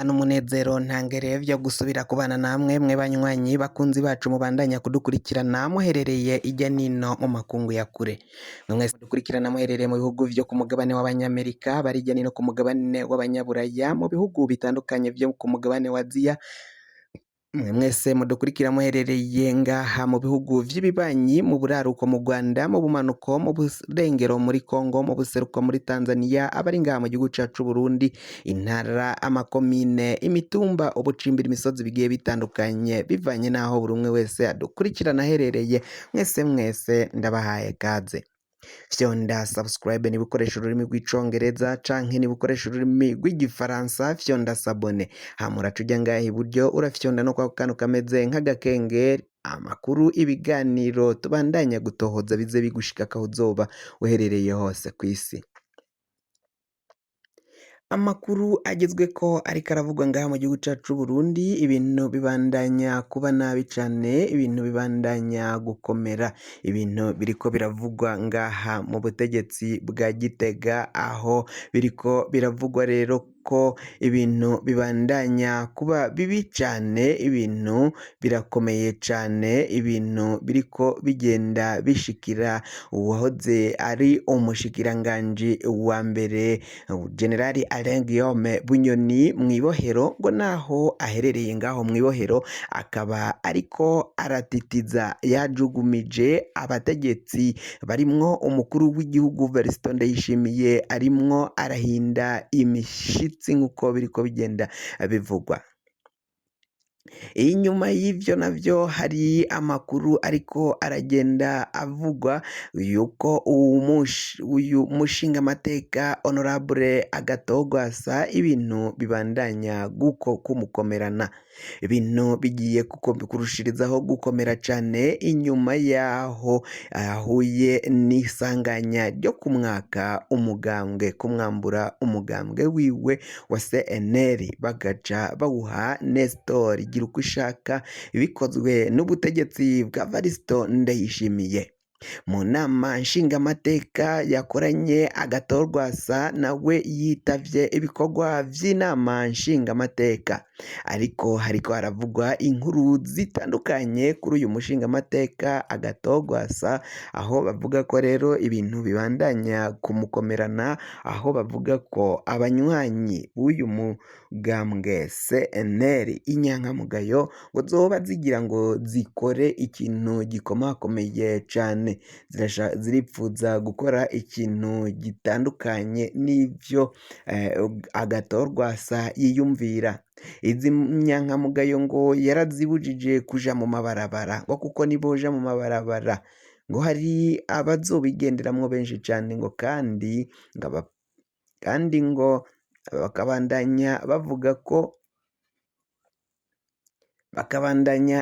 N'umunezero ntangere vyo gusubira kubana namwe mwe banywanyi bakunzi bacu mubandanya kudukurikirana muherereye irya nino mu makungu ya kure. Mwe mwese mudukurikirana muherereye mu bihugu vyo ku mugabane w'abanyamerika, bari irya nino ku mugabane w'abanyaburaya, mu bihugu bitandukanye vyo ku mugabane wa Aziya, mwe mwese mudukurikira muherereye ngaha mu bihugu vy'ibibanyi, mu buraruko mu Rwanda, mu bumanuko, mu burengero muri Congo, mu buseruko muri Tanzania, abari ngaha mu gihugu cacu Burundi, intara, amakomine, imitumba, ubucimbira, imisozi bigiye bitandukanye bivanye n'aho buri umwe wese adukurikirana aherereye, mwese mwese ndabahaye kaze. Fyonda subscribe niba ukoresha ururimi rw'icongereza canke niba ukoresha ururimi rw'igifaransa fyonda s'abonner, hama uraca uja ngaha iburyo urafyonda no kwako kantu kameze nk'agakengeri, amakuru ibiganiro tubandanya gutohoza bize bigushikako aho uzoba uherereye hose kw'isi. Amakuru agezweko ariko aravugwa ngaha mu gihugu cacu c'Uburundi, ibintu bibandanya kuba nabi cane, ibintu bibandanya gukomera, ibintu biriko biravugwa ngaha mu butegetsi bwa Gitega, aho biriko biravugwa rero ko ibintu bibandanya kuba bibi cane, ibintu birakomeye cane, ibintu biriko bigenda bishikira uwahoze ari umushikiranganji wa mbere Generali Alain Guillaume Bunyoni mw'ibohero, ngo naho aherereye ngaho mw'ibohero akaba ariko aratitiza yajugumije abategetsi barimwo umukuru w'igihugu Variston Ndayishimiye, arimwo arahinda imishitsi nk'uko biriko bigenda bivugwa. Inyuma y'ivyo navyo hari amakuru ariko aragenda avugwa yuko uyu mushingamateka Honorable Agathon Rwasa ibintu bibandanya guko kumukomerana, ibintu bigiye kurushirizaho gukomera cane inyuma yaho ahuye n'isanganya ryo kumwaka umugambwe, kumwambura umugambwe wiwe wa CNL bagaca bawuha Nestor Girukwishaka bikozwe n'ubutegetsi bwa Variston Ndayishimiye. Mu nama nshingamateka yakoranye Agathon Rwasa nawe yitavye ibikorwa vy'inama nshingamateka, ariko hariko haravugwa inkuru zitandukanye kuri uyu mushingamateka Agathon Rwasa, aho bavuga ko rero ibintu bibandanya kumukomerana, aho bavuga ko abanywanyi b'uyu mugambwe CNL inyankamugayo ngo zoba zigira ngo zikore ikintu gikomakomeye cane, ziripfuza gukora ikintu gitandukanye n'ivyo Agathon Rwasa yiyumvira. Izi nyankamugayo ngo yarazibujije kuja mu mabarabara ngo kuko niboja mu mabarabara ngo hari abazobigenderamwo benshi cane, ngo kandi ngo kandi ngo bakabandanya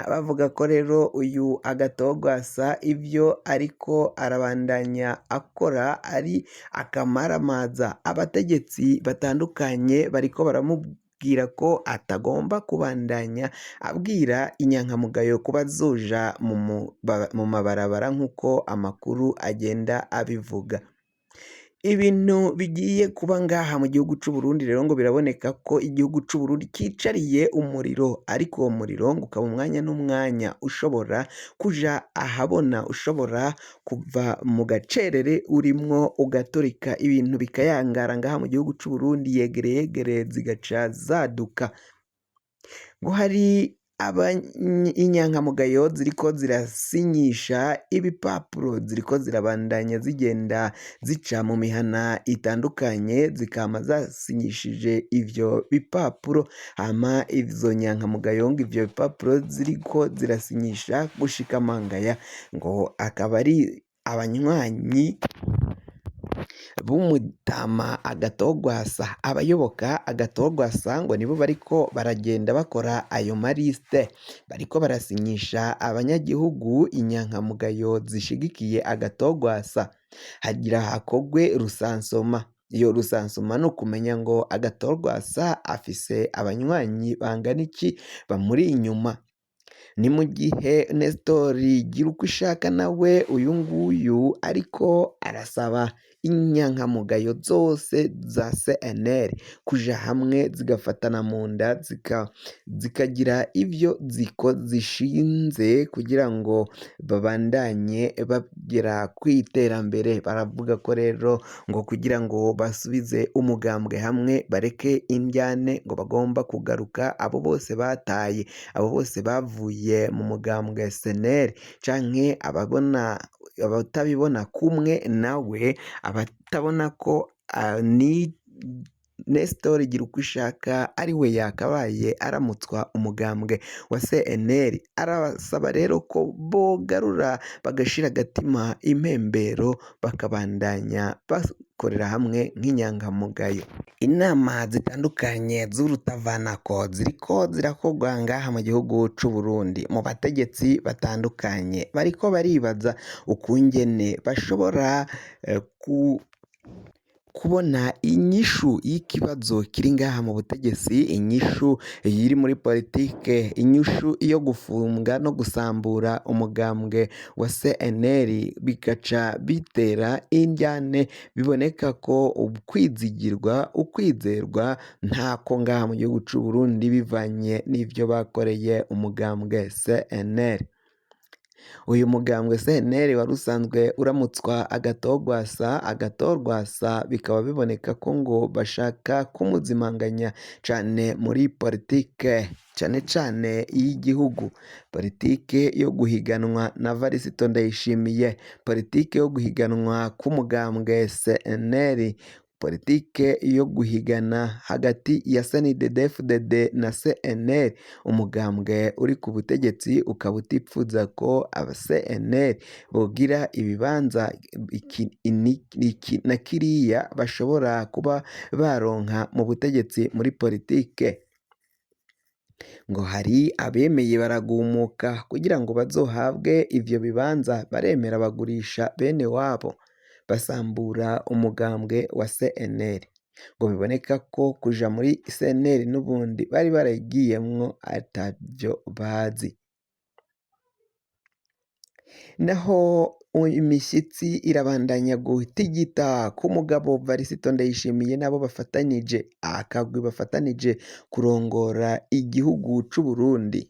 bavuga ko rero uyu Agathon Rwasa ivyo ariko arabandanya akora ari akamaramaza. Abategetsi batandukanye bariko baramubwira ko atagomba kubandanya abwira inyankamugayo ko bazoja mu mabarabara nk'uko amakuru agenda abivuga. Ibintu bigiye kuba ngaha mu gihugu c'Uburundi rero ngo biraboneka ko igihugu c'Uburundi cicariye umuriro, ariko uwo muriro ngo ukaba umwanya n'umwanya ushobora kuja ahabona, ushobora kuva mu gacerere urimwo ugaturika, ibintu bikayangara ngaha mu gihugu c'Uburundi, yegere yegere zigaca zaduka. Ngo hari inyankamugayo ziriko zirasinyisha ibipapuro, ziriko zirabandanya zigenda zica mu mihana itandukanye, zikama zasinyishije ivyo bipapuro, hama izo nyankamugayo ngo ivyo bipapuro ziriko zirasinyisha gushika mangaya, ngo akaba ari abanywanyi b'umutama Agathon Rwasa, abayoboka Agathon Rwasa ngo nibo bariko baragenda bakora ayo marisite, bariko barasinyisha abanyagihugu inyankamugayo zishigikiye Agathon Rwasa, hagira hakogwe rusansoma. Iyo rusansoma ni ukumenya ngo Agathon Rwasa afise abanywanyi bangana iki bamuri inyuma. Ni mu gihe Nestor Girukwishaka nawe uyu nguyu ariko arasaba inyankamugayo zose za CNL kuja hamwe zigafatana mu nda zikagira ibyo zishinze kugira ngo babandanye bagera ku iterambere. Baravuga ko rero ngo kugira ngo basubize umugambwe hamwe bareke indyane ngo bagomba kugaruka abo bose bataye, abo bose bavuye mu mugambwe CNL canke ababona abatabibona kumwe nawe, abatabona ko ni Nestor Girukishaka ari we yakabaye aramutswa umugambwe wa CNL. Arabasaba rero ko bogarura bagashira agatima impembero bakabandanya bakorera hamwe nk'inyangamugayo. Inama zitandukanye z'urutavanako ziriko zirakorwa ngaha mu gihugu c'u Burundi mu bategetsi batandukanye bariko baribaza ukungene bashobora kubona inyishu y'ikibazo kiri ngaha mu butegetsi, inyishu iri muri politike, inyishu yo gufunga no gusambura umugambwe wa CNL bigaca bitera indyane, biboneka ko ukwizigirwa ukwizerwa ntako ngaha mu gihugu c'u Burundi bivanye n'ivyo bakoreye umugambwe CNL. Uyu mugambwe CNL wari usanzwe uramutswa Agathon Rwasa, bikaba biboneka ko ngo bashaka kumuzimanganya cane muri politike cane cane y'igihugu, politike yo guhiganwa na Varisito Ndayishimiye, politike yo guhiganwa k'umugambwe CNL, politike yo guhigana hagati ya CNDD-FDD na CNL. Umugambwe uri ku butegetsi ukaba utipfuza ko aba CNL bogira ibibanza iki iki na kiriya bashobora kuba baronka mu butegetsi muri politike. Ngo hari abemeye baragumuka kugira ngo bazohabwe ivyo bibanza, baremera bagurisha bene wabo basambura umugambwe wa CNL. Ngo biboneka ko kuja muri CNL n'ubundi bari barayigiyemwo atavyo bazi. Naho imishyitsi irabandanya gutigita ku mugabo Varisito Ndayishimiye n'abo bafatanije, akagwi bafatanije kurongora igihugu c'u Burundi.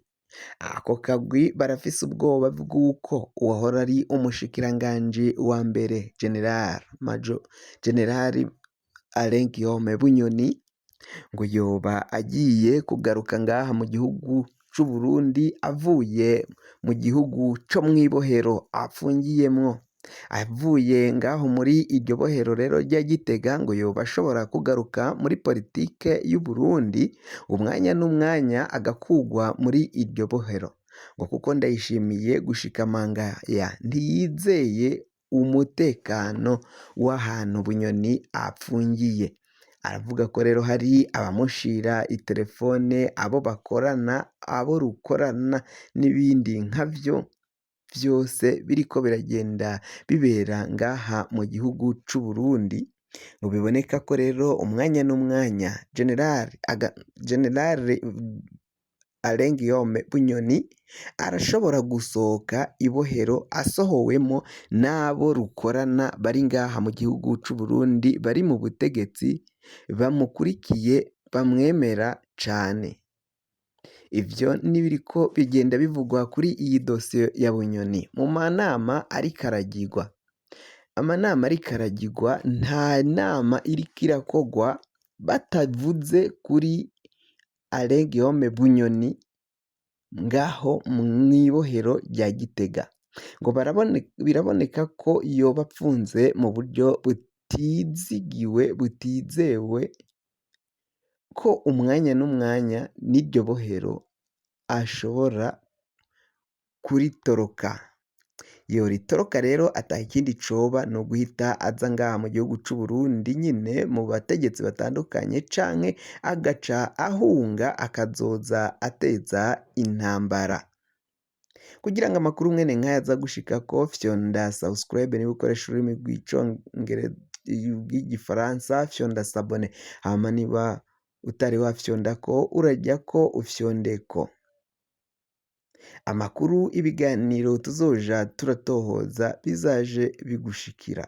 Ako kagwi barafise ubwoba bw'uko uwahora ari umushikiranganji wa mbere General Major General Alain Guillaume Bunyoni ngo yoba agiye kugaruka ngaha mu gihugu c'u Burundi avuye mu gihugu co mw'ibohero apfungiyemwo. Avuye ngaho muri iryo bohero rero rya Gitega ngo yoba ashobora kugaruka muri politike y'u Burundi umwanya n'umwanya agakugwa muri iryo bohero, ngo kuko Ndayishimiye gushika mangaya ntiyizeye umutekano w'ahantu Bunyoni apfungiye. Aravuga ko rero hari abamushira itelefone, abo bakorana, abo rukorana n'ibindi nkavyo vyose biriko biragenda bibera ngaha mu gihugu c'u Burundi. Ngo biboneka ko rero umwanya n'umwanya General Alain Guillaume Bunyoni arashobora gusohoka ibohero asohowemo n'abo rukorana bari ngaha mu gihugu c'u Burundi bari mu butegetsi bamukurikiye bamwemera cane. Ivyo nibiriko bigenda bivugwa kuri iyi dosiye ya Bunyoni mu manama ariko aragirwa. Amanama ariko aragirwa, nta nama iriko irakorwa batavuze kuri Alain Guillaume Bunyoni ngaho mw'ibohero rya Gitega. Ngo biraboneka ko yoba apfunze mu buryo butizigiwe, butizewe, ko umwanya n'umwanya n'iryo bohero ashobora kuritoroka. Yoritoroka rero ata ikindi coba no guhita aza ngaha mu gihugu c'u Burundi nyine mu bategetsi batandukanye, canke agaca ahunga akazoza ateza intambara. Kugira ngo amakuru mwene nkaya aza gushikako, fyonda subscribe niba ukoresha ururimi rw'igifaransa, fyonda s'abonner, hama niba utari wafyondako urajyako ufyondeko. Amakuru, ibiganiro tuzoja turatohoza bizaje bigushikira.